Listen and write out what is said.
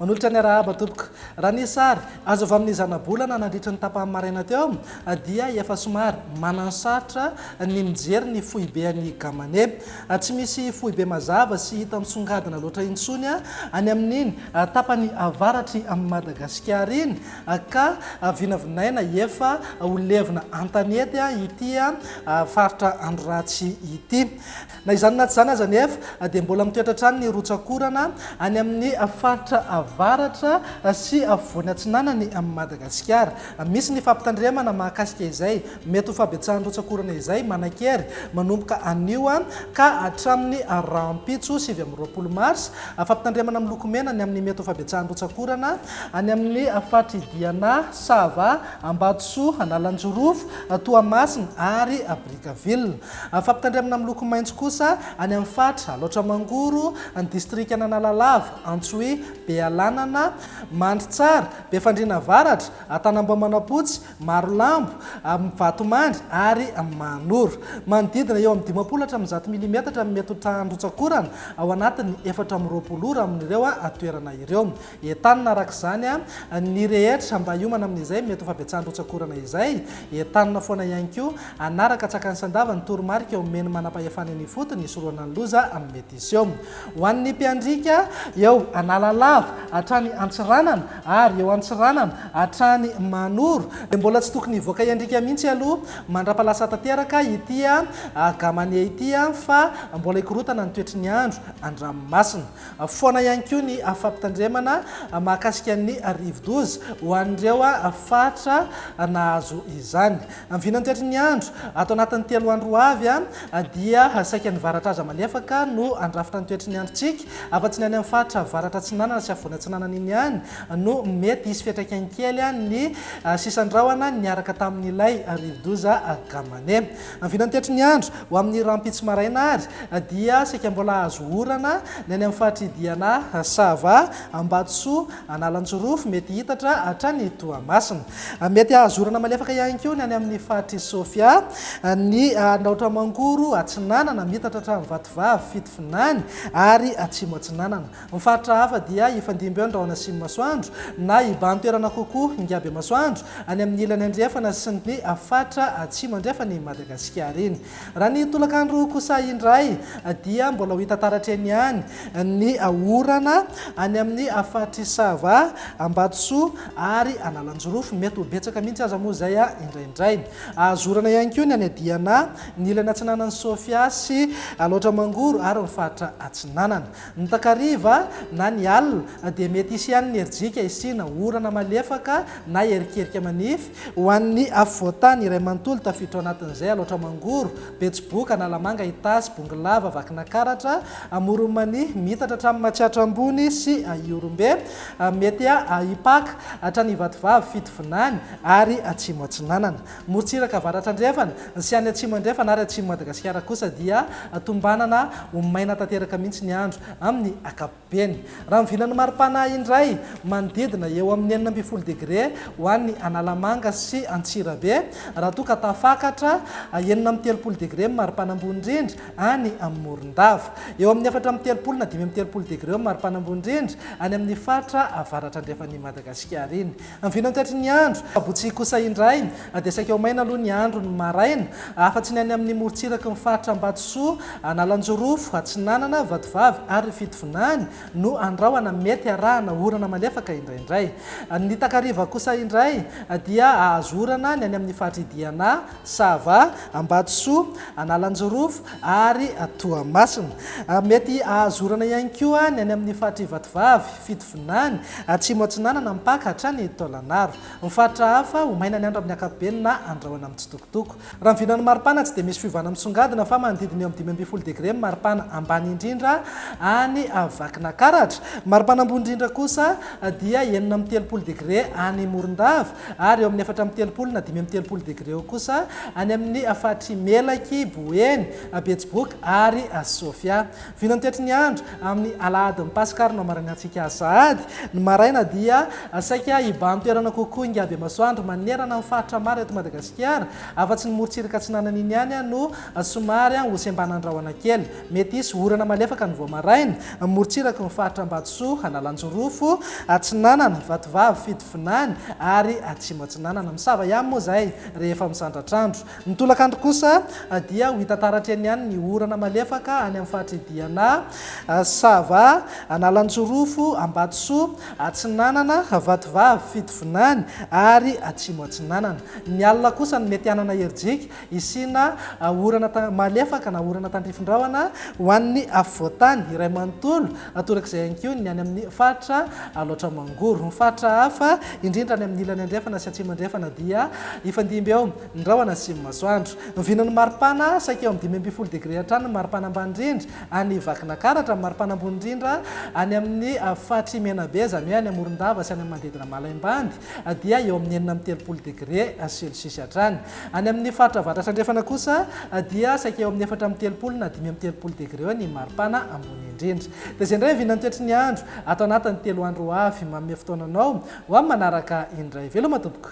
Manolotra ny arahaba tompoko. Raha ny sary azo avy amin'ny zanabolana nandritry ny tapany maraina teo dia efa somary mananosarotra ny mijery ny foibe an'i Gamane. Tsy misy foibe mazava sy hita misongadina loatra intsony any amin'iny tapany avaratr'i Madagasikara iny ka vinavinaina efa ho levona an-tanety ity faritra andro ratsy ity. Na izany na tsy izany aza anefa dia mbola mitoetra hatrany ny rotsak'orana any amin'ny faritra avaratra sy afovoany atsinanan'i Madagasikara. Misy ny fampitandremana mahakasika izay mety ho fahabetsahan'ny rotsak'orana izay manan-kery manomboka anio ka hatramin'ny rahampitso 29 marsa. Fampitandremana miloko mena ny amin'ny mety ho fahabetsahan'ny rotsak'orana any amin'ny faritr'i Diana, Sava, Ambatosoa, Analanjirofo, Toamasina ary Brickaville. Fampitandremana miloko maitso kosa any amin'ny faritra Alaotra Mangoro, ny distrikan'Analalava, Antsohihy, Bealanana, Mandritsara, Befandriana Avaratra, Antanambao Manampotsy, Marolambo, Vatomandry ary Mahanoro. Manodidina eo amin'ny 50 hatramin'ny 100 milimetatra ny mety ho tahan'ny rotsak'orana ao anatin'ny 24 ora amin'ireo toerana ireo. Entanina araka izany ny rehetra mba hiomana amin'izay mety ho fahabetsahan'ny rotsak'orana izay. Entanina foana ihany koa hanaraka an-tsakany sy an-davany ny toromarika omen'ny manampahefana eny ifotony hisorohana ny loza mety hiseho. Ho an'ny mpiandriaka eo Analalava hatrany Antsiranana ary eo Antsiranana hatrany Manoro dia mbola tsy tokony hivoaka hiandriaka mihitsy aloha mandrapa-lasa tanteraka ity Gamane ity fa mbola hikorontana ny toetry ny andro an-dranomasina. Foana ihany koa ny fampitandremana mahakasika ny rivodoza ho an'ireo faritra nahazo izany. Ny vinantoetry ny andro, ato anatin'ny 3 andro ho avy dia saika ny varatra aza malefaka no handrafitra ny toetry ny androntsika, afa-tsy ny any amin'ny faritra avaratra atsinanana sy afovoany atsinanana iny ihany no mety hisy fiantraikany kely ny sisan-drahona niaraka tamin'ilay rivodoza Gamane. Ny vinantoetry ny andro, ho amin'ny rahampitso maraina ary dia saika mbola hahazo orana ny any amin'ny faritr'i Diana, Sava, Ambatosoa, Analanjirofo, mety hitatra hatrany Toamasina. Mety hahazo orana malefaka ihany koa ny any amin'ny faritr'i Sofia, ny Alaotra Mangoro Atsinanana, mitatra hatramin'ny Vatovavy, Fitovinany ary Atsimo Atsinanana. Ny faritra hafa dia hifandimby eo ny rahona sy ny masoandro, na hibahan-toerana kokoa ingaby masoandro, any amin'ny ilany andrefana sy ny faritra atsimo andrefan'i Madagasikara iny. Raha ny tolakandro kosa indray dia mbola ho hita taratra eny ihany ny orana any amin'ny faritr'i Sava, Ambatosoa ary Analanjirofo. Mety ho betsaka mihitsy aza moa izay indraindray. Azo orana ihany koa ny any Diana, ny ilany atsinanan'i Sofia sy Alaotra Mangoro ary ny faritra atsinanana. Ny takariva na ny alina dia mety hisy ihany ny herijika hisiana orana malefaka na erikerika manify ho an'ny afovoan-tany iray manontolo tafiditra ao anatin'izay Alaotra Mangoro, Betsiboka, Analamanga, Itasy, Bongolava, Vakinakaratra, Amoron'i Mania, miitatra hatramin'ny Matsiatra Ambony sy Ihorombe, mety hipaka hatrany Ivatovavy, Fitovinany ary Atsimo Atsinanana. Morontsiraka avaratra andrefana sy any atsimo andrefana ary atsimon'i Madagasikara kosa dia tombanana ho maina tanteraka mihitsy ny andro amin'ny ankapobeny. Raha ny vinan'ny maripana indray, manodidina eo amin'ny 16 degre ho an'ny Analamanga sy Antsirabe, raha toa ka tafakatra 36 degre ny maripana ambony indrindra any Morondava. Eo amin'ny 34 na 35 degre eo ny maripana ambony indrindra any amin'ny faritra avaratra andrefan'i Madagasikara iny. Ny vinantoetry ny andro, Sabotsy kosa indray dia saika ho maina aloha ny andro ny maraina, afa-tsy ny any amin'ny morontsiraky ny faritra Ambatosoa, Analanjirofo, Atsinanana, Vatovavy ary Fitovinany no andrahona mety arahana orana malefaka indraindray. Ny takariva kosa indray dia hahazo orana ny any amin'ny faritr'i Diana, Sava, Ambatosoa, Analanjirofo ary Toamasina. Mety hahazo orana ihany koa ny any amin'ny faritr'i Vatovavy, Fitovinany, Atsimo Atsinanana mipaka hatrany Taolagnaro. Ny faritra hafa, ho maina ny andro amin'ny ankapobeny na andrahona mitsitokotoko. Raha ny vinan'ny maripana tsy dia misy fiovana misongadina fa manodidina eo amin'ny 15 degre ny maripana ambany indrindra any Vakinakaratra. Maripana ambony indrindra kosa dia 36 degre any Morondava ary eo amin'ny 34 na 35 degre eo kosa any amin'ny faritr'i Melaky, Boeny, Betsiboka ary Sofia. Vinantoetry ny andro, amin'ny alahadin'ny Paska ary no hamaranantsika azy sahady. Ny maraina dia saika hibahan-toerana kokoa ingahy Bemasoandro manerana ny faritra maro eto Madagasikara, afa-tsy ny morontsiraka atsinanana iny ihany no somary ho sembanan-drahona kely. Mety hisy orana malefaka ny vao maraina, ny morontsiraky ny faritra Ambatosoa, Analanjirofo. Analanjirofo, Atsinanana, Vatovavy, Fitovinany ary Atsimo Atsinanana. Misava ihany moa izay rehefa misandratr'andro. Ny tolakandro kosa dia ho hita taratra eny ihany ny orana malefaka any amin'ny faritr'i Diana, Sava, Analanjirofo, Ambatosoa, Atsinanana, Vatovavy, Fitovinany ary Atsimo Atsinanana. Ny alina kosa no mety hanana herijika hisiana orana malefaka na orana tandrifin-drahona ho an'ny afovoan-tany iray manontolo, torak'izay ihany koa ny any amin'ny faritra Alaotra Mangoro. Ny faritra hafa, indrindra any amin'ny ilany andrefana sy atsimo andrefana dia hifandimby eo ny rahona sy ny masoandro. Ny vinan'ny maripana, saika eo amin'ny 15 degre hatrany ny maripana ambany indrindra any Vakinakaratra, ny maripana ambony indrindra any amin'ny faritr'i Menabe, izany hoe any Morondava sy any amin'ny manodidina Malaimbandy dia eo amin'ny 36 degre celsius hatrany. Any amin'ny faritra avaratra andrefana kosa dia saika eo amin'ny 34 na 35 degre eo ny maripana ambony indrindra. Dia izay indray ny vinan'ny toetry ny andro ato anatin'ny 3 andro ho avy. Manome fotoana anao ho amin'ny manaraka indray. Veloma tompoko.